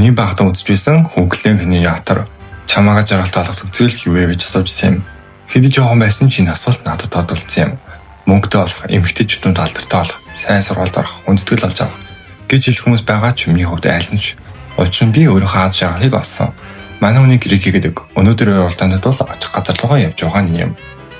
Миний багтаа үзэж байсан хөнгөлэн хний театр чамаага жаргалтай болгодог зүйл юу вэ гэж асууж юм. Хэдий жоохон байсан ч энэ асуулт надад тодулсан юм. Мөнгөтэй болох, эмэгтэйчүүдүүд алдартай болох, сайн сургуульд орох, хүндэтгэл олж авах гэж хэлэх хүмүүс байгаа ч миний хувьд аль нь ч. Учир нь би өөрийнхөө аз жаргалыг олсон. Манай хүний Грек гэдэг өнөөдөр уралдаанд тул очих газар руугаа явж байгаа нэг юм.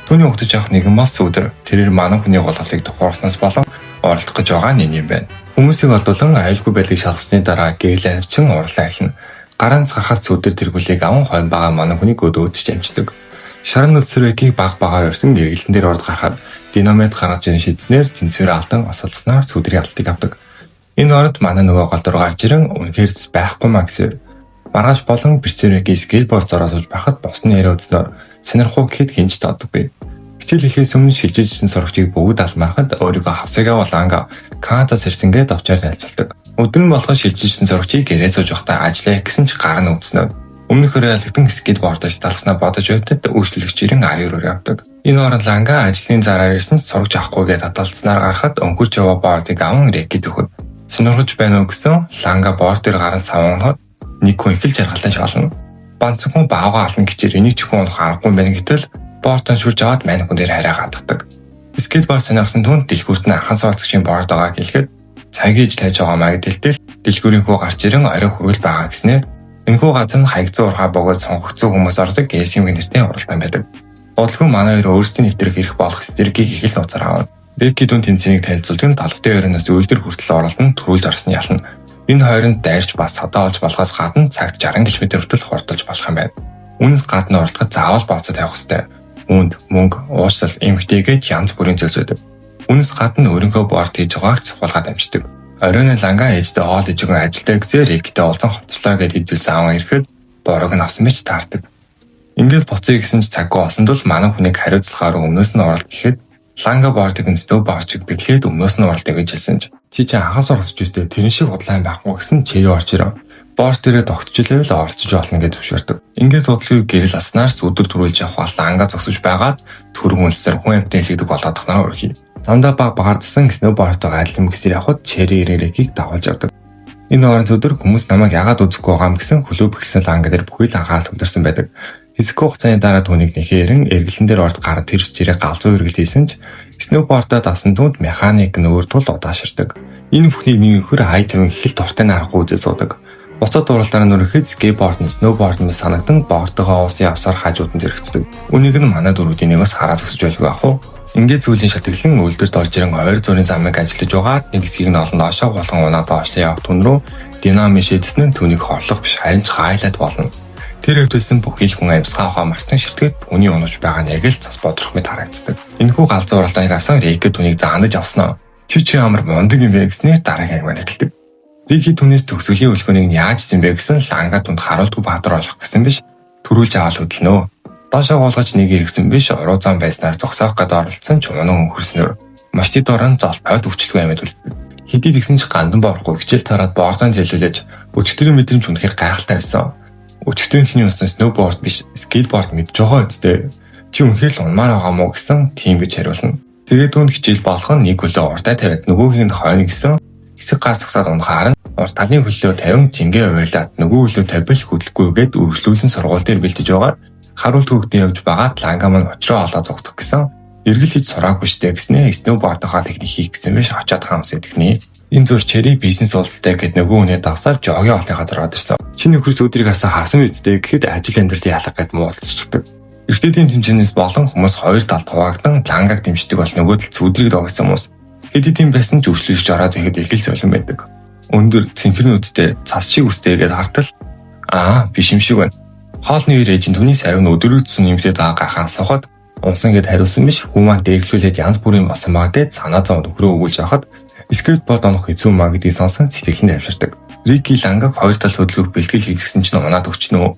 Түүний угтаж явах нэгэн бол сүүдэр. Тэрээр манай хүний гулгалыг тухайрснаас болон оролдох гэж байгаа нэг юм байна. Хүмүүсийг олдуулан аюулгүй байдлыг шалгасны дараа гэрэл авчин урлаа эхэлнэ. Гараанаас гарахад сүүдэр тэргүүлийг аван хойно байгаа манай хүнийг өдөөдөж амждаг. Шаран нүцрэгийг баг багаар өртөн эргэлтэн дээр орд гарахад динамит гаргаж ирэн шидснээр тэнцвэр алдан осолдсноор сүүдрийн алтыг авдаг. Энэ оронд манай нөгөө гол дор гарч ирэн үнэхээр байхгүй маа гэсээр. Маргааш болон Берсеркийн скейтборд зороо сууж байхад босны яриа үзснээр сонирхуу гэхэд хинж тоодоггүй. Хичээл эхлэхээс өмнө шилжиж ирсэн сурагчийг бүгд алмаархад өөрийгөө Хасега Ланга Канадаас ирсэн гээд овчаар танилцуулдаг. Өдөр нь болгон шилжиж ирсэн сурагчийг гэрээ сууж байхдаа ажиллая гэсэн ч гар нь өвдснө. Өмнөх өрөө ялгдан скейтбордож талхснаа бодож байдад үйлчлэгч ирэн арын өрөөр явдаг. Энэ оронд Ланга ажлын зараар ирсэн сурагч авахгүйгээ таталцсанаар гарахад өнгөрч яваа бордыг аван рэкет өгөхөд сонирхож байна уу гэсэн Ланга борд дээр гарan савнахад нэг хүн их л жаргалтай шална. Банцхан хүн баавга ална гэчээр энийг ч хүн унах аргагүй юм байна гэтэл бордон шүрж аваад мань хүн дээр хараа гадгадаг. Скейтборд сонирхсан түн дэлгүүрт нь анхан суулцагчийн борд байгаа гэлэхэд цагийг тааж байгаа маа гэдэлтэл дэлгүүрийн хүү гарч ирэн орой хүрэл байгаа гэснээр энэхүү газар нь хаягдсан урхаа бөгөөд сонгогдсон хүмүүс ордог ГСМ нэртэй уралдаан байдаг. Бодлого манай хоёр өөрсдийн нэвтрэх ирэх болох стергийг их л нууцаар авна. Рекки дүн тэмцээнийг танилцуулдаг нь толгодын оройноос үйлдвэр хүртэл оролдон төрүүлж орсны ялна. Энэ хоёронд дайрч бас садаа олж болохоос гадна цагт 60 км хүртэл хурдалж болох юм байна. Үүнээс гадна оролдоход заавал бооцоо тавих ёстой. Үүнд мөнгө, уучлал, эмгтээгээд янз бүрийн зүйлс байдаг. Үүнээс гадна өөрийнхөө борд хийж байгааг цухалгаад амждаг. Оройн ланга ээжтэй хоол иж өгөн ажилдаа гэсээр Реккитэй уулзан хоцрлоо гэд хэвдүүлсэн аван ирэхэд борог нь авсан байж таардаг. Ингээд буцъя гэсэн ч цаггүй болсон тул манай хүнийг хариуцлагаар өмнөөс нь оролт гэхэд ланга бордыг нь сноубордчиг бэглээд өмнөөс нь оролдё гэж хэлсэн ч чи чи анхаас оролцож өстэй тэрэн шиг худлаа байхгүй гэсэн чирээ орж ирэв. Борт дээрээ тогтчихлээвэл оролцож болно гэж зөвшөөрдөг. Ингээд удалгүй гэрэл аснаар сүдэр төрүүлж явах ланга зогсож байгаад төрөн үлсээр хүн амьтан хэлэгдэг болоодох наа өрхий. Замдаа баг багаардсан сноубордтойгоо адил мөксөр явхад чери ирэрэгийг дагуулж явдаг. Энэ орон зүдэр хүмүүс намайг яагаад үзэхгүй байгаа юм гэсэн хөлөө бэхсэн ланга дээр бүхий л анхаарал төвлөрсөн байдаг. Хэсэггүй хугацааны дараа түүнийг нэхээрэн эргэлэн дээр орд гарan тэр чирээ галзуу эргэл хийсэн ч сноубордоо дасан түнд механик нөөр тул удааширдаг. Энэ бүхнийг нэг нөхөр хай тавин их л дуртай нарахгүй үзээ суудаг. Буцаад уралдааны нүрэхэд скейтборд нь сноуборд нь санагдан бордогоо уусын явсаар хажууд нь зэрэгцдэг. Үнийг нь манай дөрүүдийн нэгээс хараад зогсож байлгүй ах уу? Ингээд зүйлийн шатглан үйлдвэрт орж ирэн ойр зургийн замыг ажиллаж байгаа нэг хэсгийг нь олон доошоо болон унаа доошлоо явах түн рүү динами шийдсэн нь түүнийг хорлох биш харин ч хайлаад болно. Тэр хэвдэлсэн бүхий л хүн амьсгаа авахаа мартан ширтгээд түүний унаж байгаа нь яг л цас бодрох мэт харагддаг. Энэхүү галзуу уралдааныг асан Рекки түүнийг заанаж авснаа. Чи чи ямар мундаг юм бэ гэснээр дараагийн ангимаар эхэлдэг. Рики түүнээс төгсгөлийн өлгөөнийг нь яаж исэн бэ гэсэн ланга түнд харуулдгүй баатар болох гэсэн биш төрүүлж аваад хөдөлнө. Доошоо гуулгаж нэг эргэсэн биш уруу зам байснаар зогсоох гээд оролцсон ч унан хөрснөөр. Машти дорн золт тойд өвчлгүй амьд үлддэг. Хэдий тэгсэн ч гандан борохгүй хичээл тараад бордон зэлүүлэж өчтөрийн мэдрэмж үнэхээр гайхалтай байсан. Өчтөрийн чиний унсан сноуборд биш скейтборд мэдж байгаа үстэй. Чи үнэхээр л унмаар байгаа мó гэсэн тийм гэж хариулна. Тэгээд түүнд хичээл болох нь нэг хөлөө урдаа тавиад нөгөөгийг нь хойно гэсэн хэсэг гар зогсоод унахаар нь урд талын хөлөө тавин жингээ увирлаад нөгөө хөлөө тавил хөдлөхгүй гээд үргэлжлүүлэн сургууль дээр бэлтэж байгаа харуул төгдөн явж байгаа ланга маань учраа олоо зогдох гэсэн эргэл хийж сураагүй штэ гэснээ сноубордынхаа техник хийх гэсэн биш очиад хамс идэх. Энэ зур чери бизнес уулзтай гэд нөгөө хүнээ дагсаар жогийн хоолны газар ороод ирсэн. Чи нөхөр сүдрийг хасан харсан үсттэй гэхэд ажил амьдралын ялга гэд муулцчихдаг. Эртний тэмцээнээс болон хүмүүс хоёр талд хуваагдан лангаг дэмждэг бол нөгөө тал сүдрийг догсон хүмүүс. Хэдий тийм байсан ч өршлөж ороод ихэд их л золин байдаг. Өндөр цэнхэр нүдтэй цас шиг үстэй гэд хартал аа биш юм шиг байна. Хоолны үеэр ээж нь түүний сариу нь өдөрөгдсөн юмтэй даа гайхaan асуухад унсан гэд хариулсан биш хүмүүс маань дээрлүүлээд янз бүрийн болсон маа гэд санаа зовд нөхрөө өгүүлж авахад скейтборд онох хэцүү маа гэдгийг сонсон сэтгэл нь авширдаг. Рики лангаг хоёр тал хөдөлгөх бэлтгэл хийлгэсэн чинь унаад өчнөө.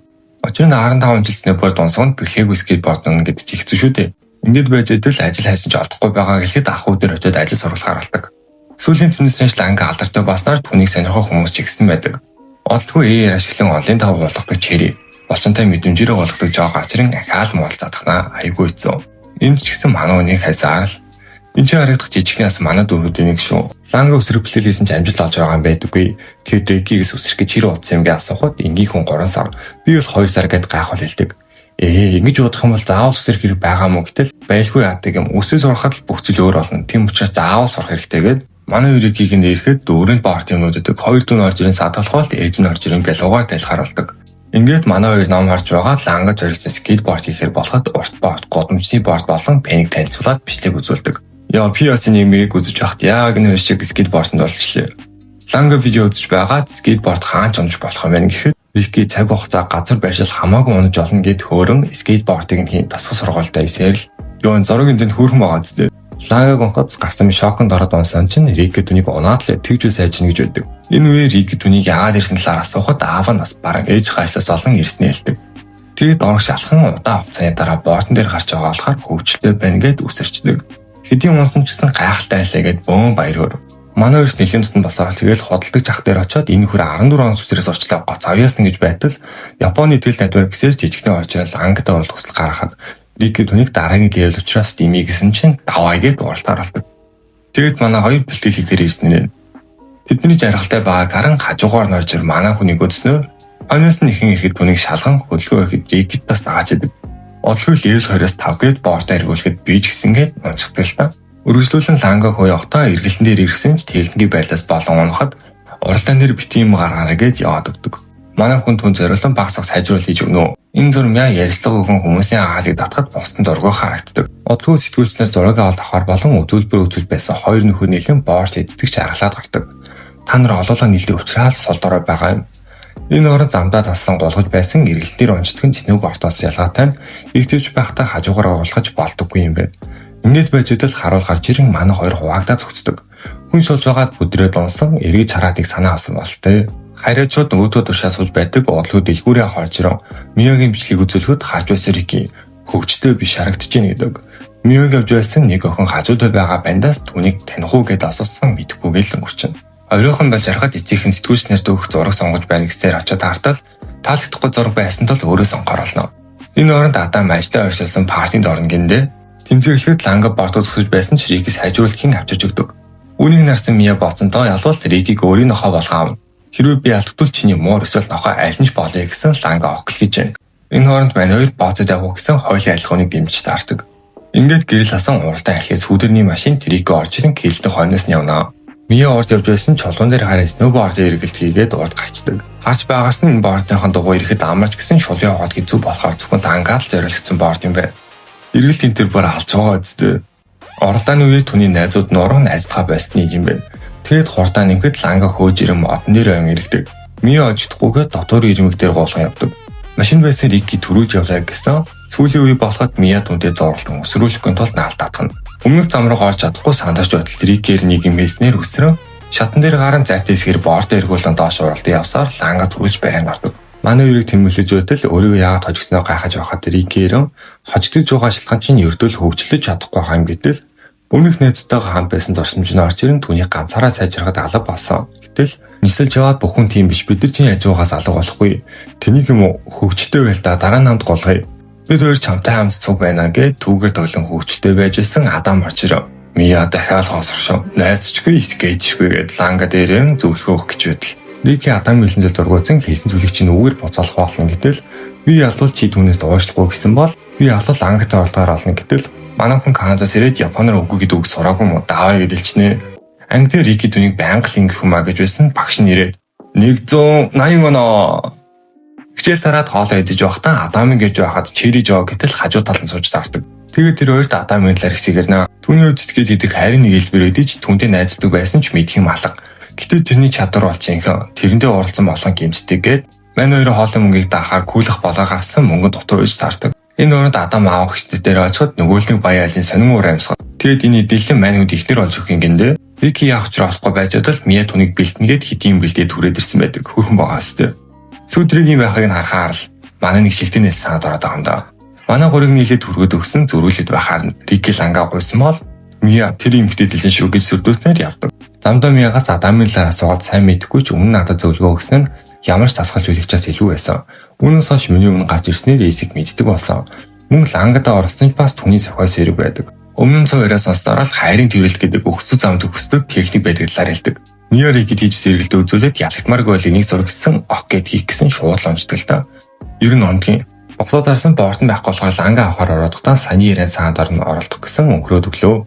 Учир нь 15 жил сноуборд унсанд бэлхээгүй скейтборд унана гэдэг чи хэцүү шүү дээ. Ингээд байж идэл ажил хайсан ч олдохгүй байгаа гэхэд ах үүдэр очиод ажил сургалахаар болдог. Сүүлийн түнээс хойш ланга алдартай болсноор түүнийг сонирхох хүмүүс ч ихсэн байдаг. Удалгүй ээр ашиглан олон тав гулгадаг чери. Булчинтай мэдрэмжээрээ гулгадаг жоо гарч ирэн ахаал муулзаадахнаа айгүй хэцүү. Энд ч гэсэн манай үнийг хайсаар л. Энд чинь харагдах жижигнээс манай дөрүүдийн нэг шүү. Ланга үсрэх бэлтгэл хийсэн ч амжилт олж байгаа юм байдаггүй. Тэгэд Рикигээс үсрэх гэж хэр удсан юм гээ асуухад энгийн хүн 3 сар, би бол 2 сар гэд гайхвал хэлдэг. Ээ, ингэж бодох юм бол заавал үсрэх хэрэг байгаа мó гэтэл байлгүй яадаг юм. Үсээ сурахад л бүх зүйл өөр болно. Тийм учраас заавал сурах хэрэгтэй гэд манай Рикиг нь ирэхэд дөрөнд борт юмнууд өгдөг. Хоёр дүү нь орж ирэн сад болохвол ээж нь орж ирэн бялуугаар тайлахаар болдог. Ингээд манай хоёр ном харж байгаа ланга зориулсан скейтборд хийхээр болоход урт борт, гудамжны борт болон пеник танилцуулаад бичлэг үзүүлдэг. Яа, би бас энэ юмыг үзэж байхад яг энэ хоёр шиг скейтбордонд болчихлээ. Ланга видео үзэж байгаад скейтборд хаан ч унаж болох юм байна гэхэд Рики цаг хугацаа газар байршил хамаагүй унаж олно гэд хөөрөн скейтбордыг нь хийн тасгал сургуультай эсээр л ёо зураг энэ хөөрхөн байгаа зү. Лангаг унахад гарсан шоконд ороод унсан чинь Рики түүнийг унаад л тэгжүү сайжна гэж байдаг. Энэ үеэр Рики түүнийг яагаад ирсэн талаар асуухад аав нь бас баран ээж хаашлаас олон ирсний хэлдэг. Тэгээд дорог шалхан удаан хугацааны дараа боотон дээр гарч байгаа болохоор хөвчлөлтэй байна гэд үсэрчдэг. Хэдийн унсан ч гэсэн гайхалтай байлаа гэд бөөн баяр хөөр. Манай хоёрт нэлийн тутам босоод тэгэл худалдагч ах дээр очиод энэ хөр 14 он сүсрээс орчлоо гоц авьяасна гэж байтал Японы тэл найдвар гэсээр жижигхэн орж ирэл ангид оролт хүсэл гаргахад Рики түүнийг дараагийн level учраас димээ гэсэн чинь даваа гэд уралтаар болдог. Тэгэд манай хоёр бэлтгэл хийхээр ирсэн нэ. Тэдний жаргалтай байгааг харан хажуугаар нь орж ир манай хүнийг үзснөөр хойноос нь ихэн ирэхэд түүнийг шалган хөдөлгөөн ихэд Рикид бас дагааж идэг. Бодлого level 2-оос 5 гээд боортоо эргүүлэхэд би ч гэсэн гээд унцдаг л та. Өргөжлүүлэн ланга хөө явахдаа эргэлтэн дээр ирсэн ч техникийн байдлаас болон унахад уралдаан дээр бити юм гаргаарай гэж яваад өгдөг. Манай хүн түн зориулан багсах сайжруул хийж өгнө. Энэ зурм яа ярилцлага өгөн хүмүүсийн агуулгыг татхад бусдын зураг харагддаг. Удалгүй сэтгүүлчнэр зураг авалт авахар болон үзүүлбэр үзүүлж байсан хоёр нөхөр нийлэн боорч иддэг чаргалаад гардаг. Та нар олоолаа нийлдэг учраас сул дорой байгаа юм. Энэ орон замдаа талсан гулгаж байсан эргэлтэн дээр унцдаг нь снэүбортоос ялгаатай нь их зэвж байхдаа хажуугаар оруулах болдоггүй юм байна. Ингээд байж үдэл харуул гарч ирэн манай хоёр хуваагдаа зогсдог. Хүн суулж байгаад бүдрээд унсан эргэж хараадыг санаа авсан болтой. Харьяачууд нөгөөдөө тушаа сууж байдаг удалгүй дэлгүүрээ хорж ирэн Миогийн бичлэгийг үзүүлэхэд харж байсан Рики хөгжтэй биш харагдаж байна гэдэг. Миог явж байсан нэг охин хажуудаа байгаа бандаас түүнийг таних уу гэд асуусан мэдэхгүй гэл өнгөрчнө. Оройхон болж харахад эцгийнх нь сэтгүүлчнэрт өгөх зураг сонгож байна гэсээр очиод хартал таалагдахгүй зураг байсан тул өөрөө сонгохоор болно. Энэ оронд Адам ажлаа ойршлуулсан партинд орно гиндэ. Тэмцээглэхэд ланга бортод өсөж байсан ч Рикис хажуулахын авчирч өгдөг. Үүнийг нарсан Мия бодсонтоо ялвал Рикийг өөрийн нохой болгон авна. Хэрвээ би алдагдвал чиний муур эсвэл нохой аль нь ч болъё гэсэн ланга огл гэж байна. Энэ хооронд мань хоёр бооцод явах гэсэн хоёулын алхууныг дэмжиж таардаг. Ингээд гэрэл хасан уралдаан эхлээд сүүдэрний машин Трико орж ирэн кэлдэн хойноос нь явна. Мия урд явж байсан чулуун дээр хараа сноубордын эргэлт хийгээд урд гарчдаг. Харж байгаас нь энэ бордынхон дугуй ирэхэд амарч гэсэн шулын хоол хэцүү болохоор зөвхөн лангаад л зориулагдсан борд юм байна. Эргэлт энэ төр бүр алж байгаа үстэй. Уралдааны үеэр түүний найзууд нуруу найзлахаа байсны юм байна. Тэгэд хурдаа нэмэхэд ланга хөөж ирэн модон дээр ойн иргэдэг. Миа ожигдохгүйгээр дотор ирмэг дээр гуулган явдаг. Машин байсан Рики төрүүлж явлаа гэсэн сүүлийн үе болоход Миа түүнтэй зурлан өсрүүлэхгүй тул наалт татгана. Өмнөх зам руу орж чадахгүй сандарч байтал Рикээр нэг юм хэлснээр өсрөн шатан дээр гарan зайтай хэсгээр бордоо эргүүлэн доош уралдан явсаар ланга төрүүлж барианд ордог. Манай хоёрыг тэмүүлэж байтал өөрийгөө яагаад хожигсноо гайхаж байхад Рикээр хожигдож байгаа шалтгаан чинь ердөөл хөгжлөж чадахгүй байгаа юм гэтэл өмнөх найзтайгаа хамт байсан дурсамж нь орж ирэн түүнийг ганцаараа сайжрахад алга болсон. Гэтэл нисэлж яваад бүх хүн тийм биш, бид нар чинь хажуугаас алга болохгүй. Тэнийг юм уу хөгжөлтэй байл та дараа нь хамт гулгая. Бид хоёр чамтай хамт цуг байна гэд түүгээр тоглон хөгжөлтэй байж исэн Адам орж ирэв. Мия дахиад хоосгошоо. Найзчгүй скетчгүй гэд ланга дээр нь зөвлөхөө өгөх гэж байтал. Рики Адам хэлсэн зүйл дургуутсан хийсэн зүйлийг чинь үгээр буцаалах болно гэтэл би ялвал чи түүнээс уушлахгүй гэсэн бол би ялвал ангитай оролдохоор олно гэтэл манай хүн Канадаас ирээд Японоор үгүй гэдэг үг сураагүй мó даваа гэж хэлчихнэ. Анги дээр Рики түүнийг байнга л ингэх юм а гэж байсан багш нь ирээд 180 оноо. Хичээл тараад хоолоо идэж байхдаа Адамын гэж байхад Черри Жо гэтэл хажуу талд нь сууж таардаг. Тэгээд тэр хоёрт Адамын талаар хэсэг ярина. Түүний хувьд сэтгэл идэх харин нэг хэлбэр идэж түүнтэй найздаг байсан ч мэдх юм алга. Гэтэл тэрний чадвар бол жинхэнэ. Тэрэндээ оролцсон болгон гимцдэг гээд мань хоёрын хоолын мөнгийг даахаар күүлэх болоо гарсан мөнгө дутуу иж таардаг. Энэ өрөнд Адам аав ихтэй дээр очиход нөгөө л нэг баян айлын сонин уур амьсгал. Тэгэд энэ дэлэн мань хүнд ихнэр болж өгөх юм гиндэ. Рики яах ч болохгүй байж бодол Мия түүнийг бэлтнгээд хэдийн бэлдээ түрээд ирсэн байдаг. Хөрхөн байгаа сте. Сүдрийн байхыг нь харахаар л манай нэг шилтэнээс санаад ороод байгаа юм да. Манай гурыг нийлээд түргүүд өгсөн зөрүүлээд байхаар Рики ланга гуйсан бол Мия тэр эмэгтэй дэлэн шүү гэж сүрдөөснээр явдаг. Замдаа Миягаас Адамын талаар асуугаад сайн мэдэхгүй ч өмнө надад зөвлөгөө өгсөн нь ямар ч тасгалж үлгчээс илүү байсан. Үүнээс хойш миний өмнө гарч ирснээр Эсийг мэддэг болсон. Мөн лангадаа орсон ч бас түүний сохиос хэрэг байдаг. Өмнө нь цоо яриа сонсдоор л хайрын тэрвэрлэлт гэдэг өгсөв зам төгсдөг техник байдаг талаар хэлдэг. Миа Рикид хийж зэрэгэлдээ үзүүлээд ялагдмааргүй бол энийг зурагсан ок гэд хийх гэсэн шууд л онцдог л та. Ер нь ондгийн. Босоод харсан борт нь байхгүй болохоор ланга авахар ороодохдоо саяны яриан саанд орно оролдох гэсэн өнгөрөөд өглөө.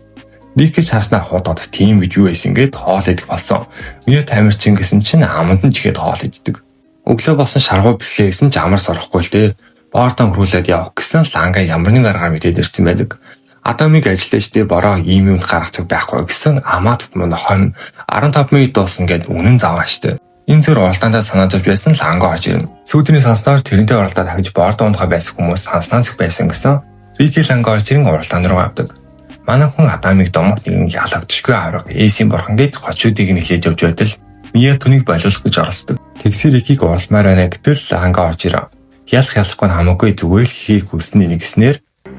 Рики ч харснаа хуудаад тийм гэж юу байсан гээд хоол идэх болсон. Миа тамирчин гэсэн чинь аманд нь чихэд хоол иддэг. Өглөө болсон шаргуу бэлээ гэсэн ч амар сорохгүй л дээ. Бортон хөрүүлээд явах гэсэн ланга ямар нэгэн аргаар мэдээд ирсэн байдаг. Адамыг ажиллаж штэ бороо ийм юмд гарах цаг байхгүй гэсэн амаа татмаа нохойн 15 минут дуусна гэд үнэн заваа штэ. Энэ зүр уралдаандаа санаа зовж байсан ланга орж ирнэ. Сүйдний сонсноор тэрнтэй уралдаад хагж бордо унахаа байсан хүмүүс санснаа зөх байсан гэсэн Рики ланга орж ирэн уралдаан руу авдаг. Манай хүн Адамыг домог нэгэн ялагдшгүй авраг Эсийн бурхан гэж хочуудыг нь хэлээд явж байтал Мия түүнийг болиулах гэж оролцдог. Тэгсэр Рикийг уулмаар байна гэтэл ланга орж ирэн. Ялах ялахгүй нь хамаагүй зүгээр л хийх хүснэ нэг гэснээр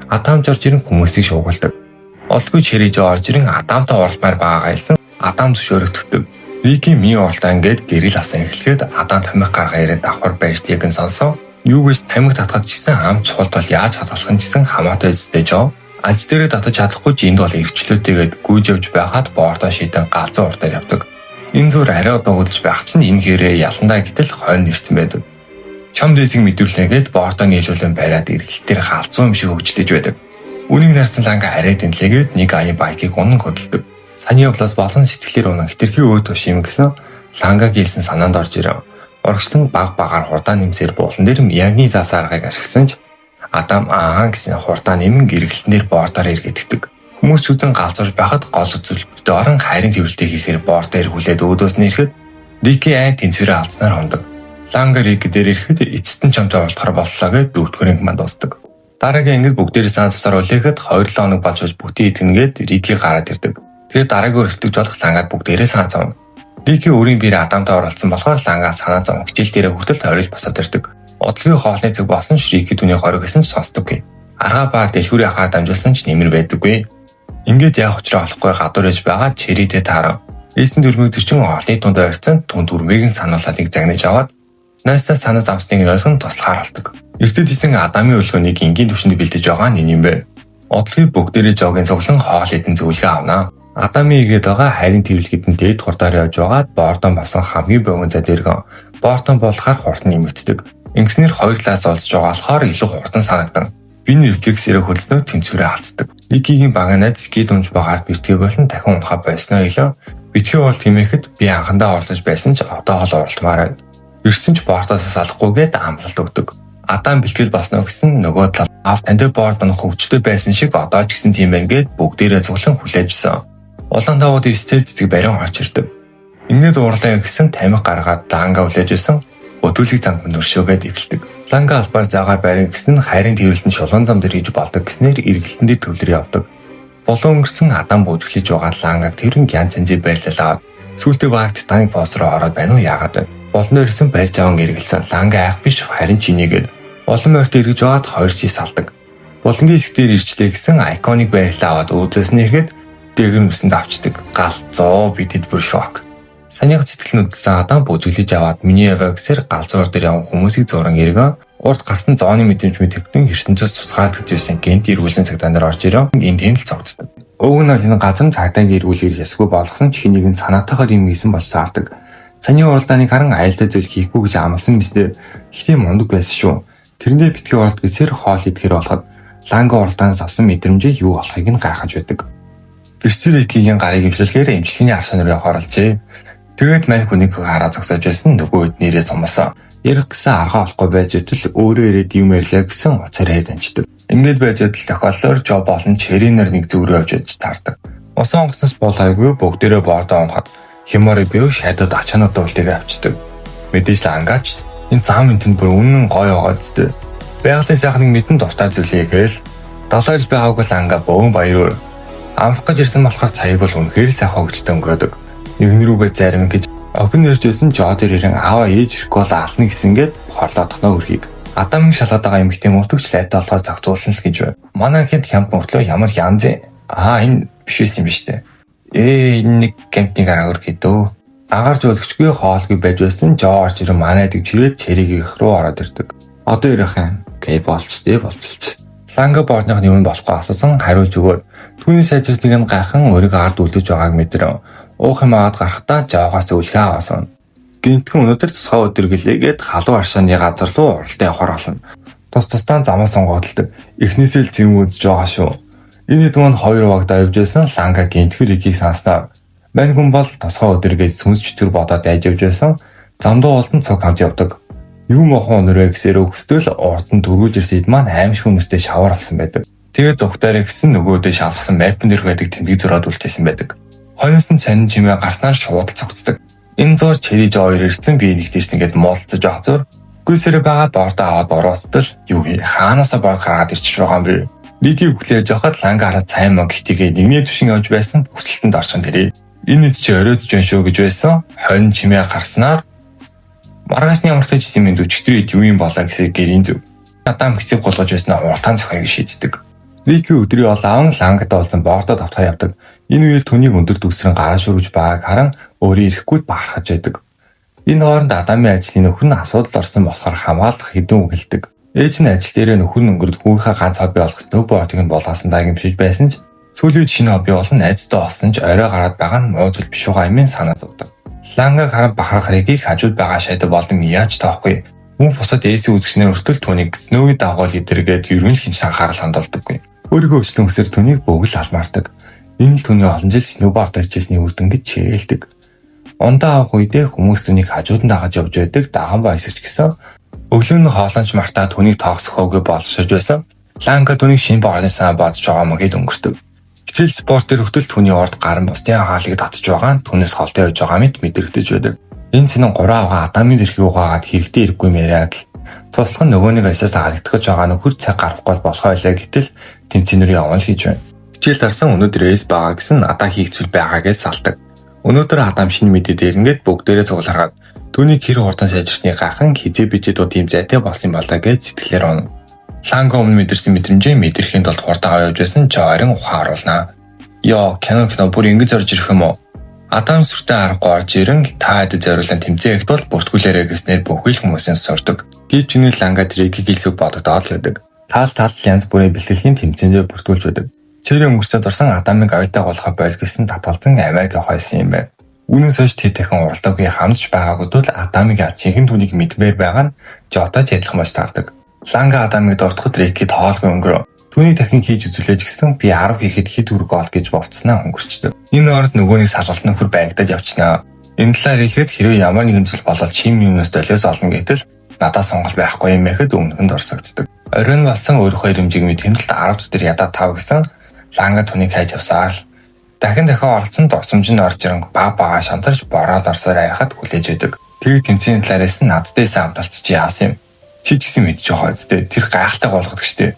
Адам жорж ирэн хүмүүсийг шуугалдаг. Олдгүй чирэж орж ирэн Адамтай уулмаар байгаагаа хэлсэн Адам зөвшөөрөгддөг. Рики ми уралдаан гээд гэрэл асан эхлэхэд Адам тамхи гаргаа ирээд давхар барьжлыг нь сонсон. Юу гэж тамхи татхад ч гэсэн ам чухалд бол яаж хадгалах нь гэсэн хамаатай үстэй жоо. Аж дээрээ татаж чадахгүй ч энд бол эрчлөөтэйгээд гүйж явж байхад бордоо шидэн галзуу уртаар явдаг. Энэ зүр арай удаа хөдөлж байх чинь энэ хэрээ яландаа гэтэл хойно ирсэн байдаг. Чам дэсийг мэдүүлнэ гэд бордоо нийлүүлэн бариад эргэлтээр галзуу юм шиг хөгжлөж байдаг. Үнийг нарсан ланга арай дэнлээгээд нэг аян байкийг унан хөдөлдөг. Саяны явлаас болон сэтгэлээр унан хитрхи өөр туш юм гэсэн ланга гээлсэн санаанд орж ирэв. Урагшлан баг багаар хурдаа нэмсээр буулан дээр Миягны заасан аргыг ашигласан ч Адам аа гэсэн хурдаа нэмэн гэргэлтэн дээр бордоор эргэдэгдэг. Хүмүүс зүдэн галзуурж байхад гол үзүүлбэртээ орон хайрын тэрвэрлэлтийг хийхээр борд дээр хүлээд өөдөөс нь ирэхэд Рики айн тэнцвэрээ алдсанаар хондог. Ланга Рики дээр ирэхэд эцэст нь чамтай уулзахар боллоо гэд дөрөвдүгээр анги манд дуусдаг. Дараагийн ангид бүгдээрээ сан цусаар үлээхэд 2-7 хоног болж болж бүтэн итгэнгээд Рики гараад ирдэг. Тэгээд дараагийн өрсөлдөгч болох Лангад бүгдээрээ санаа зовно. Рики өөрийн биеэр Адамтай оролцсон болохоор Ланга санаа зовно хичээл дээрээ хүртэл тойрол босоод ирдэг. Удалгүй хоолны цаг болсон ч Рики түүний хориг гэсэн ч сонсдоггүй. Аргаа ба дэлгүүрийн ахаар дамжуулсан ч нэмэр байдаггүй. Ингээд яах учраа олохгүй гадуур ээж байгаа Черитэй таарав. Эйсэн дүрмийг зөрчин олны тунд ойрцсон түн дүрмийг нь сануулаад нэг загнаж аваад Найстаа санаа замсныг нь ойлгон туслахаар болдог. Эртэд исэн Адамын өлгөөнийг энгийн түвшинд бэлдэж байгаа нь энэ юм байна. Удалгүй бүгдээрээ жогийн цуглан хоол идэн зөвлөгөө авнаа. Адамын игээд байгаа хайрын тэрвэрлэхэд нь дээд хурдаар явж байгаад бордон болсон хамгийн богино зай дэргэн. Бордон болохоор хурд нэмэгддэг. Ингэснээр хоёр талаас олзож байгаа болохоор илүү хурдан санагдан. Би нь рефлексээрээ хөлснөө тэнцвэрээ алддаг. Рикигийн багаа найз ски дунж багаар бэртгээ болон дахин унахаа болсноо илээ. Битгий уул хэмээхэд би анхандаа орлож байсан ч одоо хол уралдмаар байна. Ирсэн ч бортоос салахгүйгээд амлалт өгдөг. Адам бэлтгэл болсноо гэсэн нөгөө тал аав тантай борд унах хөвчтэй байсан шиг одоо ч гэсэн тийм байна гэд бүгдээрээ цуглан хүлээжсэн. Улаан тавууд эвстэл цэцэг барин орж ирдэг. Ингээд уурлаа гэсэн тамхи гаргаад ланга хүлээж байсан. Өдүүлэг замд нөршөөгээд эхэлдэг. Ланга албаар заагаар барин гэсэн нь хайрын тэрвэрлэн шулуун зам дээр хийж болдог гэснээр эргэлтэн дээр төвлөр явдаг. Булан өнгөрсөн Адам бүжиглэж байгаа лангаг тэрэн янз янзын байрлал аваад сүүлдээ баг Титаник босс руу ороод байна уу яагаад вэ? Болон ирсэн барьж аван эргэлсэн ланга айх биш харин чинийгээд олон морьт эргэж байгаад хоёр чи салдаг. Булангийн хэсэг дээр ирчлээ гэсэн айконик байрлал аваад өөдөөс нь ирэхэд дээгэр нүсэнд авчдаг. Галзуу бидэд бүр шок. Санийх сэтгэл нүдсэн Адам бүжиглэж аваад миний яваа гэсээр галзуур дээр явсан хүмүүсийг зуран эргэн урд гарсан зооны мэдрэмж мэдэгдэн ертөнцөөс тусгаарлагдж байсан гэнт эргүүлэн цагдаа нар орж ирэн энд тэнд л цогцдог. Уг нь бол энэ газар нь цагдаагийн эргүүлэр ясгүй болгосон ч хэнийг нь санаатайгаар юм хийсэн болж саардаг. Саний уралдааныг харан аюултай зүйл хийхгүй гэж амласан мэт. Гэхдээ мундаг байсан шүү. Тэрэндээ битгий оролт гэсээр хоол идэхэр болоход ланга уралдаанаас авсан мэдрэмжээ юу болохыг нь гайхаж байдаг. Берсеркийн гарыг имжлэхээр эмчилгээний арсан руу явахаар болжээ. Тэгээд мань хүнийг хараа зогсоож байсан нөгөө нэрээ сумлсан. Ярих гэсэн аргаа олохгүй байж өтөл өөрөө ирээд юм ярьлаа гэсэн уцаар хайр данчдаг. Ингээд байж өтөл тохиоллоор Жо болон Черинер нэг зүг рүү явж ядж таардаг. Усан онгоцноос бол айгүй бүгдээрээ бордоо унахад Химори бив шайдад ачаанууд дуултыг авчдаг. Мэдээж л ангаач энэ зам энтэнд бүр үнэн гоё байгаа зү. Байгалийн сайхныг мэдэн дуртай зүйлээ гээл долоорж байгааг л анга бөөн баяр. Амрах гэж ирсэн болохоор цагийг бол үнэхээр сайхан хөгжилтэй өнгөрөөдөг. Нэгэн рүүгээ зарим гэж охин ирж байсан жоо дээр ирэн аава ээж ирэхгүй бол ална гэсэнгээд хорлоодохноо өрхийг. Адамын шалгаад байгаа эмэгтэй мөртөгч лайтай болохоор зохицуулсан л гэж байна. Манай хэд хямд мөртлөө ямар янз юм. Аа энэ биш байсан юм биш үү? Энэ нэг кемпинг арга өрхий дөө. Агаар жуулгчгүй хоолгүй байж байсан жоо орж ирэн манай дэг чирээд чэригийнх рүү ороод ирдэг. Одоо ирэх юм. Окей болчтой болчихлоо. Ланга board ных нь юм болохгүй асуусан хариулж өгөөд түүний сайжирсныг нь гайхан өөрийгөө ард үлдэж байгааг мэдрэв. Уух юм аваад гарахдаа Жоогоос зөвлөгөө авсан. Гинтхэн өнөөдөр тусгай өдөр гэлээгээд халуун аршааны газар руу уралдаа явахар болно. Тус тусдаа замаа сонгоодолдог. Эхнээсээ л зэм үзэж байгаа шүү. Энэ хэд маань хоёр багтаа явж байсан Ланга гинтгэр Рикийг санснаар мань хүн бол тусгай өдөр гэж сүнс чөтгөр бодоод айж явж байсан. Замдуу олдон цуг хамт явдаг. Юу мохон өнөрөө гэсээр өгсдөл урд нь дөрвүүлж ирсэн эд маань аимшгүй нэртэй шавар алсан байдаг. Тэгээд зүгтаарэ гэсэн нөгөөдөө шалгасан map н дэрх байдаг тэмдэг зураад үлдээсэн байдаг. Хойноос нь сонин чимээ гарснаар шууд л цогцдог. Энэ зур Чери Жо хоёр ирсэн, би нэгт ирсэн гэд муулцаж явах зур гүйсэрэ байгаа board оо аваад орооцтол юу хий хаанаасаа board гаргаад ирчихэж байгаа юм бэ. Рики өглөөж явахад Ланга хараад сайн мөн гэтийгээ нэгний түвшин явж байсан хүсэлтэнд орчин тэрэ. Энэ хэд чи оройтж байна шүү гэж байсан. Хонь чимээ гарснаар маргаашны амралтаж исэн мэд өчтөр ид юу юм болоо гэсээр гэрийн зөв. Адам хэсэг гулгаж байснаа уралдаан зохиог шийддэг. Рики өдрийн ол аавн Лангад болсон board оо давтахаар явдаг. Энэ үеэр түүнийг өндөр дүгсрэн гараа шүргэж байгааг харан өөрөө ирэхгүй бахархаж байдаг. Энэ хооронд Адамын ажлын нөхөр нь асуудал орсон болохоор хамгаалах хэдэн үг хэлдэг. Ээж нь ажил дээрээ нөхөр нь өнгөрөд хүүийнхээ ганц хобби болох snowboard ыг нь булгаасан даа гэмшиж байсан ч сүүлийн үед шинэ хобби болон найзтай болсон ч орой гараад байгаа нь муу зүйл биш байгаа юм санаа зовдөг. Лангаг харан бахарх Рикийг хажууд байгаа шайда болон яаж тоохгүй. Мөн бусад ээсийн үзэгчнэр хүртэл түүнийг snow ийн дагуул идэргээд ерөн л хинч анхаарал хандуулдаггүй. Өөрийнхөө өчлөн үсээр түүнийг бөгөл алмаардаг. Энэ л түүний олон жил snowboard хийжсэний үр дүн гэж чирээлдэг. Ундаа авах үедээ хүмүүс түүнийг хажууд нь дагаж явж байдаг даган ба эсэрч гисэн. Өглөө нь хоолонч мартаа түүнийг тоогсохоогүй болшиж байсан. Ланга түүнийг шинэ board ны санаа бодож байгаа мó гэд өнгөрдөг. Хичээл спорт дээр хүртэл түүний урд гарan бусдын анхаарлыг татж байгаа нь түүнээс холдоо явж байгаа мэт мэдрэгдэж байдаг. Энэ сэнэн гураа аваа Адамын тэрхийг угаагаад хэрэгтэй ирэхгүй юм яриад л туслах нь нөгөө нэг асаас алагдах гэж байгаа нөхөр цаг гарахгүй болох байлаа гэтэл тэмцээн рүү явна л гэж байна. Хичээл дарсан өнөөдөр эс байгаа гэсэн надаа хийх зүйл байгаа гэж салдаг. Өнөөдөр Адам шинэ мэдээ дээр ингээд бүгдээрээ цугларгаад түүнийг хэр хурдан сайжирсныг гайхан хизээ бичээд дуу тийм зайтай болсон юм болоо гэж сэтгэлээр онно. Ланга өмнө мэдэрсэн мэдрэмжээ мэдрэхийн тулд хурдан явж байсан Жо харин ухаан оруулнаа. Йоо, кино кино бүр ингэж орж ирэх юм уу? Адам сүртэй аргагүй орж ирэн та хэдэд зориулан тэмцээн ихт бол бүртгүүлээрэй гэснээр бүхэл хүмүүсийн сурдаг. Гэвч энэ Ланга Трикийг хэлсэг бодогдоод л байдаг. Таал таал янз бүрийн бэлтгэлийн тэмцээндээ бүртгүүлж байдаг. Чери өнгөрсөд орсон Адамыг оюутай гулгах боль гэсэн татгалзан Америк явах байсан юм байна. Үүнээс хойш тэд дахин уралдаагүй хамтж байгаагүй тул Адамыг чихэн түүнийг мэдмээр байгаа нь Жотой ч адилхан болж таардаг. Ланга Адамыг дуртахад Рики тоолгүй өнгөрөө. Түүнийг дахин хийж үзүүлээж гисэн би 10 хийхэд хэд үрг ол гэж бовцснаа өнгөрчдөг. Энэ оронд нөгөөний салгалсан нөхөр баригдаж явчихнаа. Энэ талаар хэлэхэд хэрвээ ямар нэгэн зүйл болоод чим юмнаас долиос олно гэтэл надад сонголт байхгүй юм яхэд өмнөхөнд орсогддог. Оройн болсон өөрийнхөө ирэмжийг мэд хэмнэлт 10 дээр ядаа 5 гэсэн Ланга түүнийг хайж явсаар л дахин дахин оролцсон дурсамж нь орж ирэн баг бага шантарч бороод орсоор арихад хүлээж байдаг. Тэгээд тэмцээний талаараас нь надтай амталт чи яасан юм? Чи ч гэсэн мэдчих байгаа үстэй. Тэр гайхалтай голгодог штэ.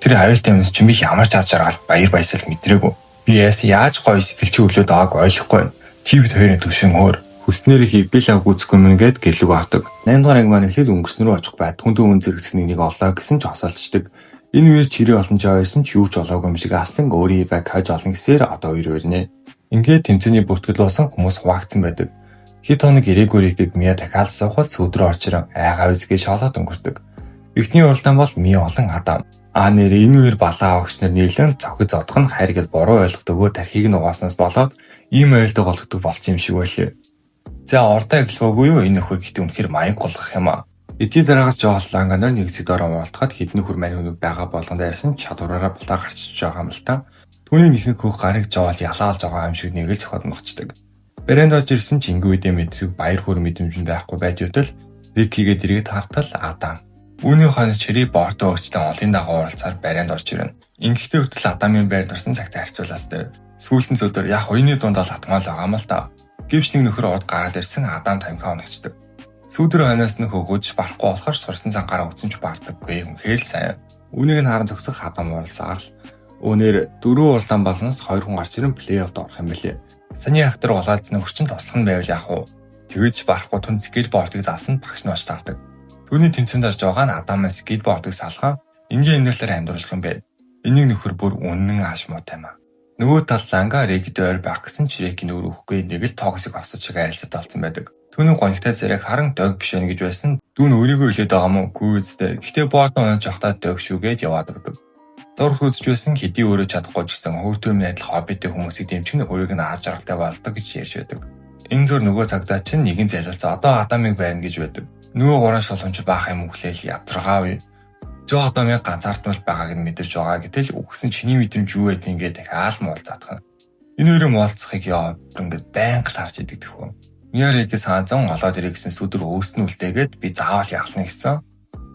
Тэр аюултай юмнаас чи би ямар ч аз жаргал баяр баясгал мэдрээгүй. Би яасан яаж гоё сэтгэл чи өглөөд байгааг ойлгохгүй. Чи бид хоёрын төвшин өөр. Хүснээр хийбэл ав гүцэхгүй мэн гэд гэлэг авдаг. 8 дугаар анги маань эхлээд өнгөрсөн рүү очих бай. Түн түн зэрэгцэх нэг олоо гэсэн ч осолцдог. Энэ үеэр чирээ олон жоо байсан ч юу ч болоогүй юм шиг аслан өөрийн баг хойж олон гэсээр одоо хоёр өрнэ. Ингээд тэмцээний бүртгэл болсон хүмүүс хуваагдсан байдаг. Хэд хоног ирээгүй Рикийг Мия дахиад суухад сүд рүү орж ирэн айгаа үзгээ шоолоод өнгөрдөг. Эхний уралдаан бол Мия болон Адам. А нэр энэ үеэр балаа авагч нар нийлэн цохид зодох нь хайр гэд буруу ойлгодогөө тархийг нь угааснаас болоод ийм аюултай голгодог болсон юм шиг байлээ. За ордоо эхлэвгүй юу энэ нөхөр гэхдээ үнэхэр маяг голгох юм аа. Эдийн дараагаас Жоо Ланга нар нэг хэсэг дороо уултахад хэдэн нөхөр мань хүнэг байгаа болгонд ярьсан чадвараараа булаа гарчиж байгаа юм л та. Түүний ихэнх хөх гарыг Жоол ялаалж байгаа юм шиг нэг л зохиод ногчдаг. Барайнд орж ирсэн ч ингийн үедээ мэддэг баяр хөөр мэдрэмж нь байхгүй байж өдөл Рикигээд эргээд хартал Адам. Үүний хойноос Чери Бордо өөрчлөн олон дагуу уулзахаар барайнд орж ирнэ. Ингэхдээ хүртэл Адамын байранд орсон цагт харьцуулаастай. Сүүлд нь сөдөр яг хоёрын дунд бол атмаал байгаа юм л та. Гэвч нэг нөхөр урд гараад ирсэн Адам тамхи оногчдаг. Сүүдэр хойноос нь хөгөөж барахгүй болохоор сурсан цангаараа үтсэн ч бардаггүй. Үнэхээр л сайн. Үүнийг нь харан зогсох Адам уулзаар л үүнээр дөрвөн уралдаан болоноос хоёр хүн гарч ирэн плей-оффд орох юм билээ. Саний ах дээр улаалцсан нөхөр чинь туслах нь байвал яах вэ? Тэгэж барахгүй түн skateboard ыг заасан багш нь очиж таардаг. Түүний тэмцээнд орж байгаа нь Адамаас skateboard ыг салхан энгийн амьдралаар амьдруулах юм бэ. Энийг нөхөр бүр үнэн ааш муутай юм аа. Нөгөө тал Ланга Рекид ойр байх гэсэн ч Рекийн өөр өгөхгүй нэг л toxic осод шиг харилцаатай болсон байдаг. Түүний гонигтай зэрэг харан дог биш байна гэж байсан. Дүүн өөрийгөө хэлээд байгаа мó? Үгүй үстэй. Гэхдээ board унаж явахдаа дог шүү гэж яваад өгдөг. Зураг үзэж байсан хэдий өөрөө чадахгүй ч гэсэн хөр төрмийн адил хоббитэй хүмүүсийг дэмжих нь өөрийг нь аз жаргалтай болгодог гэж ярьж байдаг. Энэ зур нөгөө цагдаа чинь нэгэн зайлуулсан одоо Адамыг барина гэж байдаг. Нөгөө гурван шулуун ч баах юм өглөөл ядаргаагүй. Жо Адамыг ганцаардмал байгааг нь мэдэрч байгаа гэтэл үгсэн чиний мэдрэмж юу байдгийг ингээд дахиад муулзаадах нь. Энэ хоёрын муулзахыг яа ингээд байнга л харж идэг тэхүү. Миарэг санаазан олоод ирэх гэсэн сүдэр өөрт нь үлдээгээд би заавал ялна гэсэн.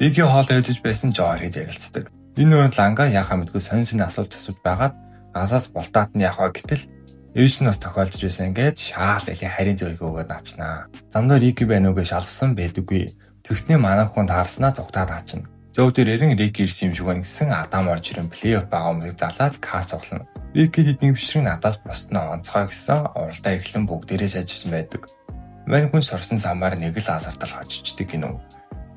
Биги хоол ээжж байсан Жо ирэд ярилцдаг. Энэ өрөнд Ланга яхаа мэдгүй сонин сонин асуулт асууж байгаад галаас бултаад нь яах вэ гэтэл ээж нь бас тохиолдож байсан ингээд шаал элийн харийн зөргийг өгөөд наачнаа. Замдаа Рики байна уу гэж шалгасан байдаггүй. Тэгснээ манай хүн таарснаа зугтаад аачна. Жоо дээр эрен Рики ирсэн юм шиг байна гэсэн Адам орж ирэн плей-офф байгаа хүмүүсийг залаад кар цуглана. Рики тэдний бишрэг надаас бусднаа онцгой гэсэн уралдаа эхлэн бүгдээрээ сайжирсан байдаг. Мань хүн сорсон замаар нэг л азартал хожичдаг гинүү.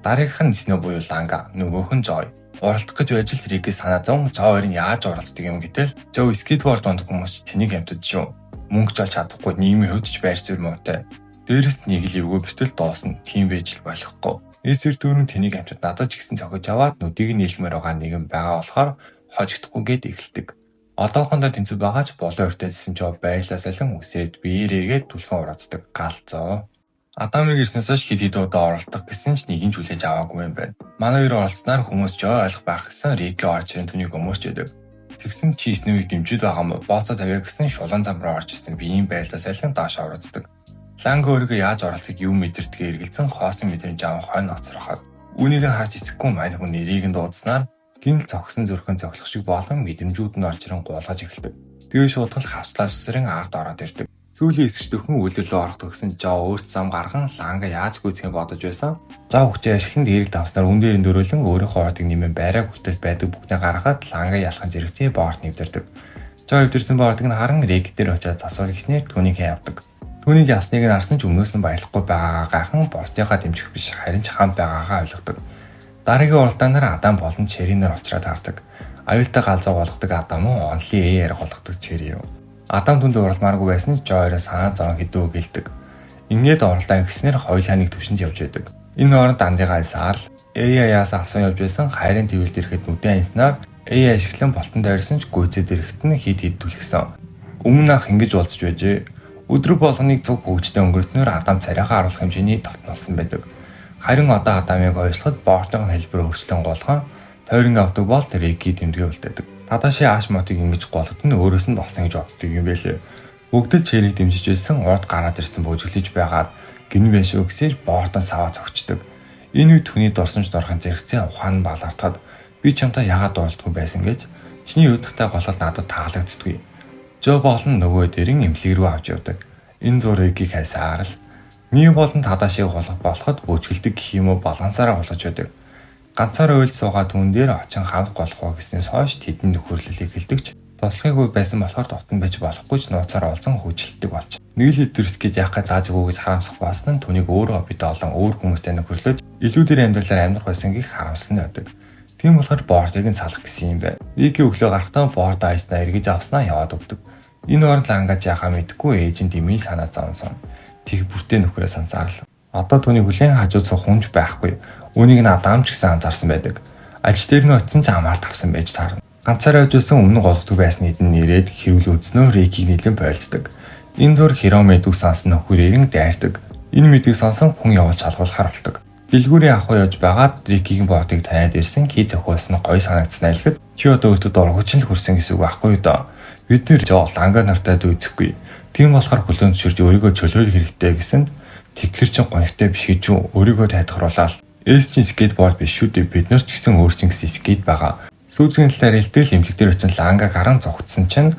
Дараагийнх нь Снө буюу Ланга, нөгөөх нь Жой. Уралдах гэж байж л Рики санаа зовн Жо хоёр нь яаж уралддаг юм гэтэл Жо скейтборд ундаг хүмүүс ч тэнийг амтд шүү. Мөнгө ч олж чадахгүй нийгмийн хувьд ч байр суурь муутай. Дээрэс нэг л эвгүй бэртэл дуусна. Тийм байж л болохгүй. Эсэр дүүрэн тэнийг амтд надад ч гэсэн цохиж аваад нүдийг нь нийлмээр байгаа нэгэн байгаа болохоор хожигдохгүй гэд эхэлдэг. Одоохондоо тэнцүү байгаа ч болон өртөөдсөн Жо байрлалаа солин үсээд биеэр эргээд түлхэн ураацдаг галзуу. Адамыг ирснээс хойш хэд хэд удаа оролдох гэсэн ч нэг нь ч хүлээж аваагүй юм байна. Манай хоёр оролцсноор хүмүүс Жо ойлгох байх гэсэн Рики орж ирэн түүнийг өмөрч өгдөг. Тэгсэн чи Снэвийг дэмжиж байгаа юм уу? Бооцоо тавиа гэсэн шулуун зам руу орж ирсэн биеийн байрлалаа солин доош оролцдог. Ланга өөрийгөө яаж оролцохыг юм мэдэрдгээ эргэлзэн хоосон мэдрэмж аван хойно оцроход. Үүнийг нь харж эсэхгүй мань хүн нэрийг нь дуудснаар гинэл зогсон зүрхэн зохилох шиг болон мэдрэмжүүд нь орж ирэн гуулгаж эхэлдэг. Тэгээ шуудгал хавцлаа сүсрэн ард ороод ирдэг. Сүүлийн хэсэгт дөхөн үйлрэл рүү орох гэсэн Жо өөрт зам гарган Ланга яаж гүйцэхээ бодож байсан. Жо хүчээ ашиглан дээрийг давснаар үн дээр нь дөрөөлөн өөрийнхөө ордыг нэмэн байраа хүртэл байдаг бүхнээ гаргаад Ланга ялхан зэрэгцээ боорт нэвдэрдэг. Жо эвдэрсэн боордыг нь харан Рек дээр очиад засвар хийснээр түүнийг явдаг. Түүнийг ялсныг нь харсан ч өмнөөс нь баярлахгүй байгаагаа гайхан бусдынхаа дэмжих биш харин ч хамт байгаагаа ойлгодог. Дараагийн уралдаанаар Адам болон Черинээр уулзраад хардаг. Аюултай галзуу болгодог Адам уу онли ээ ярих болгодог Черри юу. Адам түнд уралмааргүй байсан ч Жо хоёроо санаа зовон хэдүү үг хэлдэг. Ингээд уралдаа гэснээр хоёулаа нэг төвшөнд явж байдаг. Энэ хооронд дандыгаа саал AI-аас авсан явж байсан хайрын твэлд ирэхэд нүдэн анснаар AI ашиглан болтон тойрсон ч гүйцээд ирэхэд нь хид хид түлхсэн. Өмнө анх ингэж уулзаж байжээ. Өдрөг болгоныг цуг хөгжтэй өнгөрснөөр Адам царайгаа харуулах хэмжээний дотноолсон байдаг. Харин одоо Адамыг ойшлоход бортын хэлбэр өөрчлөн гулган тойрон авдаг бол Рики тэмдэгэ үлдээдэг. Тадаши Ашмотыг ингэж голгод нь өөрөөс нь болсон гэж боддог юм байлээ. Бүгд л Черийг дэмжиж байсан урд гараад ирсэн бөжиглэж байгаад гин байх шүү гэсээр бортон саваа зогчдөг. Энэ үед түүний дурсамж дорхын зэрэгцээ ухаан балаартахад би чамтай яагаад дуралдгүй байсан гэж чиний удахтай голол надад таалагддаггүй. Жо болон нөгөө дэрэн эмнэлэг рүү авч явдаг. Энэ зур Рикийг хайсаар л Ми болон Тадашиг гулгах болоход бөжгэлдэг гэх юм уу балансаараа гулгаж байдаг. Ганцаараа уйлд суугаа түүн дээр очин хамт голох уу гэснээс хойш тэдний нөхөрлөл эхэлдэг ч туслахыг байсан болохоор дутан байж болохгүй ч нууцаар олзон хөгжилтдэг болж. Нэг л өдөр скейт яах гэж зааж өгөө гэж харамсах болсон нь түүнийг өөрөө хоббитой олон өөр хүмүүстэй нөхөрлөж илүү дээр амьдралаар амьдрах байсан гэх харамсал нь байдаг. Тийм болохоор бордыг нь салах гэсэн юм байна. Рики өглөө гарахдаа борд айснаа эргэж авснаа яваад өгдөг. Энэ хооронд лангаж яхаа мэдэхгүй ээж нь дэмий санаа зовсон. Тэг бүртээ нөхрөө сансаар л. Одоо түүний хүлээн хажууд суух хүнч байхгүй. Үүнийг нь Адам ч гэсэн анзаарсан байдаг. Ажил дээр нь очисон ч амаар тавсан байж таарна. Ганцаараа явж байсан өмнө голгодог байсны эдэн нэрээд хэрүүл үзснөө Рекийг нэлэн бойлцдог. Энэ зур Хиро мэдүг сансан нөхөр ирэн дайрдаг. Энэ мэдгийг сонсон хүн явуулж шалгуулахар болдог. Дэлгүүрийн ахуй явж байгаад Рикигийн бордыг таниад ирсэн хий зохиолсон гоё санагдсан айлхад чи одоо өөртөө дургуйч л хүрсэн гэсэн үг байхгүй юу доо. Бид нэр жоо ланга нартай дүйцэхгүй. Тийм болохоор хүлээн зөвшөөрж өөрийгөө чөлөөлөх хэрэгтэй гэсэнд тэгэхээр чин гонхтой биш гэж юу өөрийгөө тайлбарлуулаад эс чин скейтборд биш шүү дээ бид нар ч гэсэн өөрсөн гэсэн скейт байгаа. Сүүлийн талаар хэлтэл эмнэлэг дээр очисон лангаг харан зугтсан чинь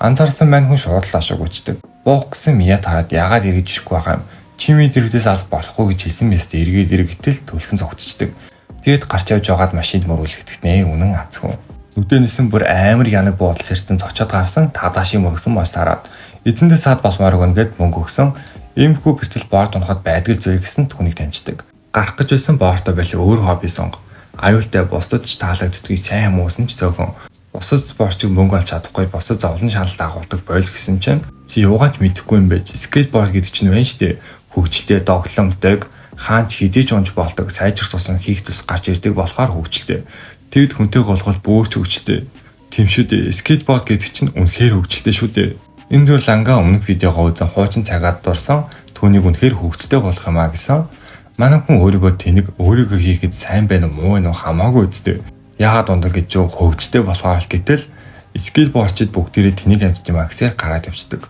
анзаарсан мань хүн шууд л ашиг үчдэг. Буух гэсэн Мия тараад яагаад эргэж ирэхгүй байгаа юм? Чими дэрэгдээс алах болохгүй гэж хэлсэн мэт эргээд эргэтэл түлхэн зугтчихдаг. Тэгэд гарч явж байгаад машинд мөрүүлэхдээ нэ үнэн азгүй. Нүдэ нисэн бүр амар янаг буудал сэрсэн цочоод гарсан Тадаши мөргсөн мож тараад эзэндээ саад болмоор өгнө гэд мөнгө өгсөн. Иймэрхүү бэртэл борд унахад байдаг зүйл гэсэн түүнийг таньждаг. Гарах гэж байсан бордоо байл өөр хобби сонго. Аюултай бусдад ч таалагддаггүй сайн муусан ч зөөхөн. Бусад спортыг мөнгө олж чадахгүй бусад зовлон шаналл агуулдаг бойл гэсэн чинь чи юугаач мэдэхгүй юм байж скейтборд гэдэг чинь байна штэ. Хөгжилтэй догтломтой хаанч хизээж унж болдог сайжрах тусам хийх зэс гарч ирдэг болохоор хөгжилтэй. Тэгэд хүнтэй голгол бөөрч хөгжилтэй. Тийм шүү дээ. Skateboard гэдэг чинь үнэхээр хөгжилтэй шүү дээ. Энэ зүр Ланга өмнөх видеогоо үзэн хуучин цагаад дурсан, түүнийг үнэхээр хөгжилтэй болох юм а гэсэн. Манай хүн өөрийгөө тэнэг, өөрийгөө хийхэд сайн байна уу, муу байна уу хамаагүй үсттэй. Яагаад ундаг гэж юу, хөгжилтэй болохоор л гэтэл skateboard чид бүгдээрээ тэнэг амьд юм а гэсээр гараад явцдаг.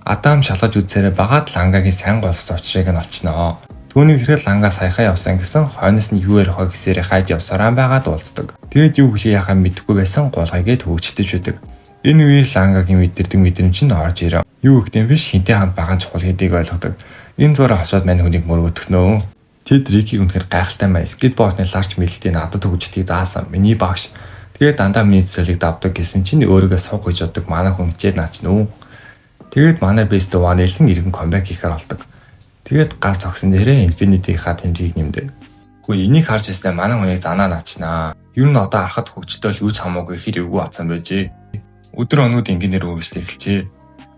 Адам шалгаж үзсээрээ багаад Лангагийн сайн голсон учрыг нь олчихноо. Түүнийг хэрэг Ланга саяхан явсан гэсэн, хойноос нь юу ярих вэ гэсээр хайж явсараа байгаад уулздаг. Тэгээд юу гэлээ яхаа мэдэхгүй байсан гулгайгээд хөгжилтөж байдаг. Энэ үеэр Лангагийн мэдэрдэг мэдрэмж нь орж ирэв. Юу гэх юм биш, хинтээ хамт байгаа нь чухал гэдгийг ойлгодог. Энэ зураг очоод мань хүнийг мөргөдөхнөө. Тэд Рикийг үнэхээр гайхалтай маа. Skateboard ны ларч мэдлэлтийн надад хөгжилтийг заасан. Миний багш. Тэгээд дандаа миний төсөөлийг давдаг гэсэн чинь өөрийгөө суг гэж боддог манай хүн хичээл наач нүү. Тэгээд манай Best One элэн иргэн comeback хийхээр болдог. Тэгээд гар зогсон дээрээ Infinity-ийнхаа тэмдгийг нэмдэг. Гэхдээ энийг харж байснаа манай хүнийг занаа наачнаа. Ер нь одоо харахад хөгжилтэй бол юу ч хамаагүй хэр эвгүй атсан байжээ. Өдөр өнүүд ингэнээр үргэлжлэх эхэлжээ.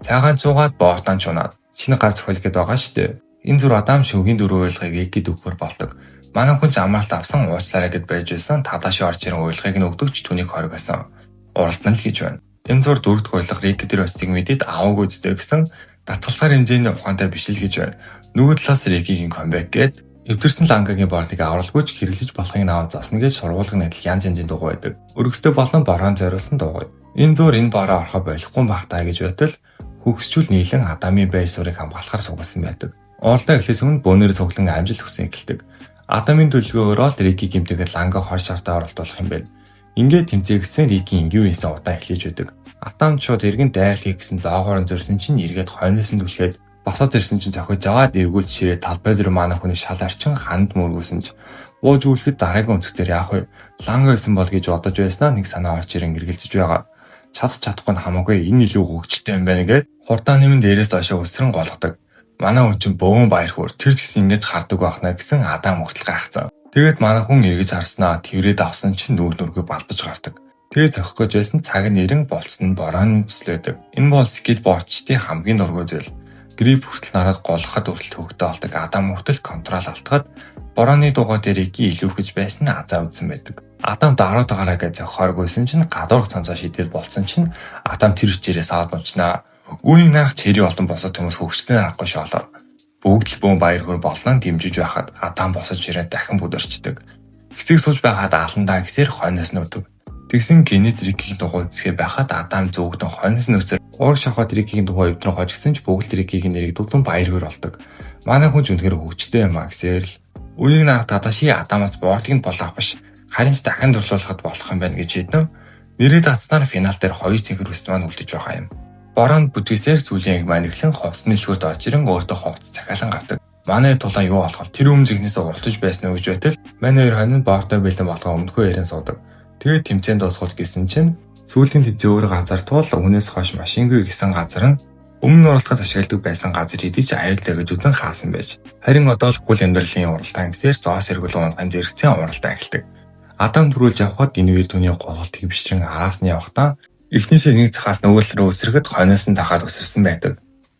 Цагаан цуугаад боотан чунаад шинэ гар зохиол гээд байгаа шүү дээ. Энэ зүр Адам шөгийн дөрөв уйлгыг Эгид өгөхөр болдог. Манай хүн ч амралт авсан, уучлаарай гэд байж байсан. Тадаши орж ирэн уйлгыг нь өгдөгч түүнийг хоригосон. Уралдан л гэж байна. Энэ зур дөрөвт гуйлга Рики дээр өсгийг мэдээд аваагүй зүтэй гэсэн, татвалгаар хэмжээний ухаантай биш л гэж байна. Нөгөө талаас Рикигийн comeback гээд эвдэрсэн Лангагийн борлыг авралгүй ч хэрэглэж болохыг наваад засна гэж сургуулгын адил янз янзын дугуй байдаг. Өргөстэй болон борон зориулсан дугуй. Энэ зур энэ бороо орохоо болохгүй байх таа гэж байтал хөгсчүүл нийлэн Адамын байр суурийг хамгаалахаар сугалсан байдаг. Уулдаа эхлээс өмнө бөөнөр цуглан амжилт хүсэн эхэлдэг. Адамын төлөвлөгөөгөөр л Рики гимтэйгээр Ланга хор шартаа оролдуулах юм байна. Ингээд тэмцээгдсэн Рикийн энгийн үеийн удаа эхлэж байдаг. Адам шууд эргэн дайрал хийх гэсэн доогоор нь зорьсон чинь эргээд хойноос нь түлхээд босоод ирсэн чинь зохиж аваад эргүүлж ширээ талбай дээр манай хүний шал арчин ханд мөргүүлсэн ч бууж үлэхэд дараагийн өнцгтэр яах вэ? Ланга байсан бол гэж бодож байснаа нэг санаа орж ирэн эргэлзэж байгаа. Чадах чадахгүй нь хамаагүй, энэ илүү хөгжилтэй юм байна гэд хурдан нэмэн дээрээс доошоо өсрөн голгодог. Манай хүн чинь бөөн баяр хөөр, тэр ч гэсэн ингэж хардаг байхна гэсэн Адам хүртэл гайхацсан. Тэгээд манай хүн эргэж харснаа тэрврээд авсан чинь нүүр нүргүй балбаж гардаг. Тэгээ зохих гэж байсан цаг нь ирэн болцсон нь борооны төслөөдөг. Энэ бол skateboard чдын хамгийн дургүй зүйл. Grip хүртэл нараад голоход хүртэл хөвгтэй болдог. Адам хүртэл control алдахад борооны дугуй дээр ики илүүрхэж байсан нь азаа үзсэн байдаг. Адам дарууд гараа гэж зохиоргүйсэн чинь гадуурх цамцаа шидэл болцсон чинь Адам тэр хичээрээс аваад нуучнаа. Үүнийг нарах чери болон босод хүмүүс хөгжлөө харахгүй шоолоо. Бүгд л бөөн баяр хөөр болон дэмжиж байхад Адам босож ирээд дахин бүдэрчдэг. Хэсэг сууж байхад аландаа гэсээр хойноос нүдэг. Тэгсэн гинэт Рикийн дугуй үзэхээ байхад Адам зүгдэн хойноос нөсөр уур шахаад Рикийн дугуй өвдрөн хожигсан ч бүгд Рикийн нэрийг дуудан баяр хөөр болдог. Манай хүн ч үнэхээр хөгжтэй юм а гэсээр л үнийг нарах Тадаши Адамаас боортыг нь болоох биш, харин ч дахин дурлуулахад болох юм байна гэж шийдэн. Нэрээ татснаар финал дээр хоёр цэнхэр үст маань үлдэж байгаа юм. Бороонд бүтгээсээр сүүлийн анги маань эхлэн хувцсны дэлгүүрт орж ирэн өөртөө хувцас захиалан гардаг. Манай тулаан юу болох тэр өмнө зэгнээс уралдаж байсан уу гэж байтал манай хоёр хонь боортой бэлэн болгоо өмнөхөө ярин суудаг. Тэгээд тэмцээн дуусгал гэсэн чинь сүүлийн тэмцээн өөр газар тул үүнээс хойш машингүй гэсэн газар нь өмнө нь уралдахад ашигладаг байсан газар хэдий ч аюултай гэж үзэн хаасан байж. Харин одоо л хүл амьдралын уралдаан гэсээр зоос эргүүлэн унахын зэрэгцэн уралдаа эхэлдэг. Адам түрүүлж явхад энэ үер түүний голголт хэвшрэн араас нь явахдаа эхнээсээ нэг захаас нөгөө рүү өсрөхөд хойноос нь дахаад өсөрсөн байдаг.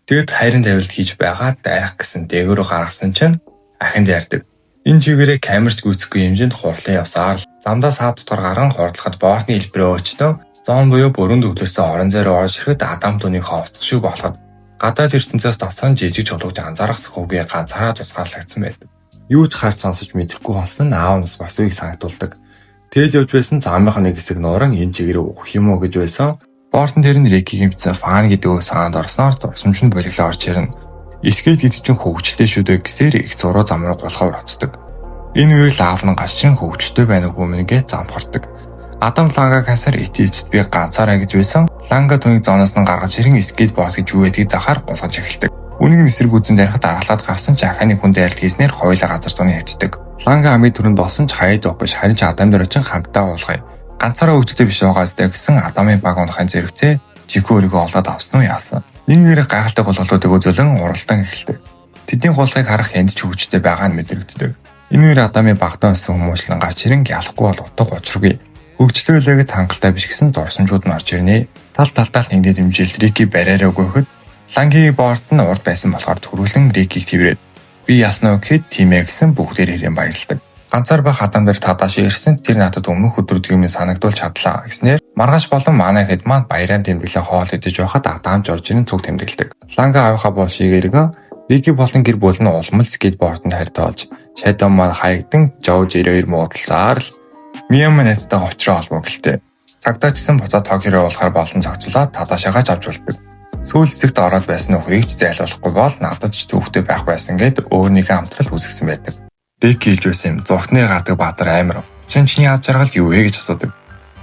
Тэгэд хайрын тавилт хийж байгаа дайрах гэсэн дээгүүрөө гаргасан чинь ахинд ярьдаг. Энэ чигээрээ камерч гүйцэхгүй хэмжээнд хурлан явсаар л замдаа саад дотор гарan хурдлахад боортны хэлбэрээ өөрчлөн зон буюу бүрэн төвлөрсөн орон зай руу орж ирэхэд Адам түүнийг ховсдох шиг болоход гадаад ертөнцөөс татсан жижиг чулууг анзаарах цохоогүй ганцаараа тусгаарлагдсан байдаг. Юу ч харж сонсож мэдэхгүй болсон нь аав нас бас үеийг санагдуулдаг. Тэгэл явж байсан замынх нэг хэсэг нууран энэ чигээрээ өгөх юм уу гэж байсан. Бортон дээр нь Рикигийн бичсэн fun гэдэг үг саанд орсноор дурсамж нь болиглоо орж ирнэ. Skate гэдэг чинь хөгжилтэй шүү дээ гэсээр их зуруу зам руу голхоо орцдог. Энэ үеэр лав нь гарч чин хөгжтэй байна уу мэн гэж замхардаг. Адам Лангаг хасаар эт эцэд би ганцаараа гэж байсан. Ланга түүнийг зоноос нь гаргаж ирэн skateboard гэж юу байдгийг захаар гулгаж эхэлдэг. Үүнийг эсрэг үзэн зарихад дараалаад гарсан ч ахааны хүн дайралт хийснээр хоёулаа газар зууны хэвтдэг. Ланга хамгийн түрүүнд болсон ч хаяад явахгүй ш, харин ч Адам дээр очин хамтдаа уулгая. Ганцаараа хөвгөлтэй биш байгаа зү гэсэн Адамын баг унахын зэрэгцээ жихүү өөрийгөө олоод авсан уу яасан. Нэг нэрээ гайхалтай голголуудыг үзүүлэн уралдаан эхэлдэг. Тэдний гулгыг харах энд ч хөгжтэй байгаа нь мэдрэгддэг. Энэ үеэр Адамын багтаа өссөн хүмүүжлэн гарч ирэн ялахгүй бол утга учиргүй. Хөгжлөө лээгэд хангалттай биш гэсэн дурсамжууд нь орж ирнэ. Тал талдаа л нэгдээ дэмжил Рики бариараа өгөхөд Лангийн борт нь урд байсан болохоор төрүүлэн Рикийг тэрврээд би яасан уу гэхэд тийм ээ гэсэн бүгдээр хэрэн баярлдаг. Ганцаар байх Адам дээр Тадаши ирсэн, тэр надад өмнөх өдрүүдийг минь санагдуулж чадлаа гэснээр Маргааш болон манай хэд маань баяраа тэмдэглэн хоол идэж байхад Адам орж ирэн цуг тэмдэглэдэг. Ланга авийнхаа бол шигээр Рики болон гэр бүл нь улам л скейтбордод хайртай болж, Shadow маань хаягдан Жоо 92 муудалцаар л Мия маань найзтайгаа учраа олбоо гэлтэй. Цагдаа ч гэсэн буцаад Токио руу уулахаар болон зохицлоо Тадаашаагаа авч болдог. Сүүл хэсэгт ороод байсан нөхрийг ч зайлуулахгүй бол надад ч төвхтэй байх байсан гэд өөрийнхөө амтрал үүсгэсэн байдаг. Рики хэлж байсан юм. Зургтнэр гардаг баатар амар. Чин чиний аз жаргал юу вэ гэж асуудаг.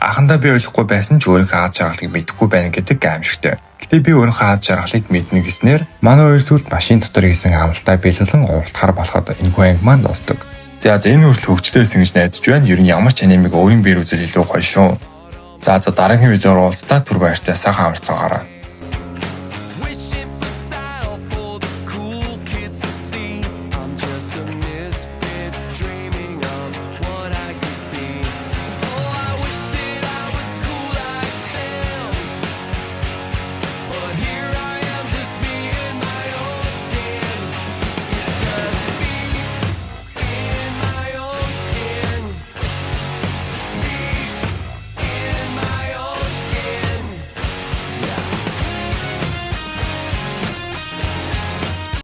Анхандаа би ойлгохгүй байсан ч өөрийнхөө аз жаргалыг мэдэхгүй байна гэдэг аимшигтэй. Гэтэ би өөрийнхөө аз жаргалыг мэднэ гэснээр манай хоёр сүлд машин дотор хийсэн амралтаа биелүүлэн уултахаар болоход энэхүү анги маань дуустдаг. За за, энэ хүртэл хөгжтэй байсан гэж найдаж байна. Ер нь ямар ч анимыг өөрийн биеэр үзэл илүү гоё шүү. За за, дараагийн видеоор уулзлаа. Түр баяртай, сайхан амарцаагаарай.